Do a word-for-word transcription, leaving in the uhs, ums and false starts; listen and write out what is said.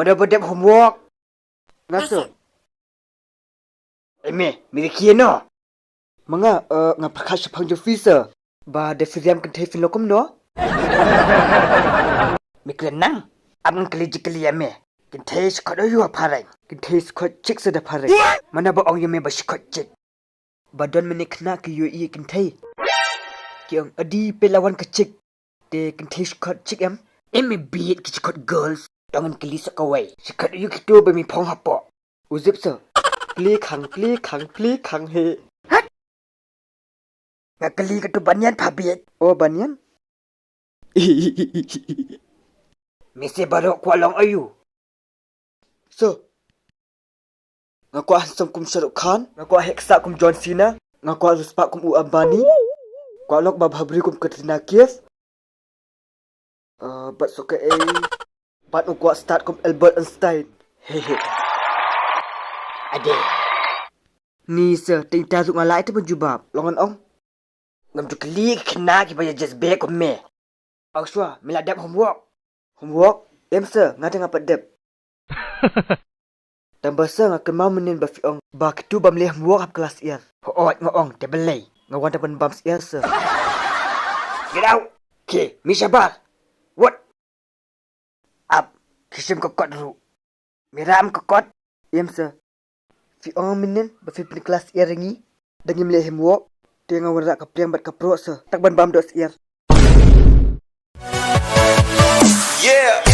Mano ba dep homework? Nga sir. Em, me, me da khie no? Ma nga, eh, nga pyrkhat shaphang jong phi sir. Ba da phi riam kynthei phin long kumno? Me kren nang. Ap ngan kylli jingkylli ïa me. Kynthei shi khot aïu ha phareng? Kynthei shi khot chik sir da phareng. Mano ba ong ïa me ba shi khot chik? Ba don mynne khynnah ki ïohi ïa kynthei, ki ong, adi peit la wan ka chik. Te kynthei shi khot chik em? Em, me bit ki shi khot girls. To ngan kylli sa kawei. Shi khot aïu kito ba me phong hapoh? U zip sir. Pli khang, pli khang, pli khang he. Hat! Nga kylli kato banyan pha bit. Oh, banyan. Me sir baroh kwah long aïu? Sir, nga kwah handsome kum Shah Rukh Khan, nga kwah heh ksah kum John Cena, nga kwah riewspah kum u Ambani, kwah lok ba bhabriew kum Katrina Kaif. Ah, bad sa kaei, bad nga kwah stad kum Albert Einstein. Hehe. Ade. Ni sir, te ita ruh nga lah ïa te ban jubab. Long ngan ong. Ngam ju kylli ki khynnah kiba ïa jazz beh kum me. Ong shuwa, me la dep homework? Homework? Em sir, nga te nga pat dep. Tang ba sir nga kynmaw mynnin ba phi ong ba kito bym leh homework hap klas syiar. Hooid nga ong, te balei? Nga wan tang ban bam syiar sir. Get out! Ki, me shabar! What? Ap, ki shim ka kot ruh. Me ram ka kot. Em sir. Phi ong mynnin ba phi pyn klas syiar ïa ngi da ngim leh homework. Te nga wanrah ka pliang bad ka proh sir. Tak ban bam doh syiar. Yeah.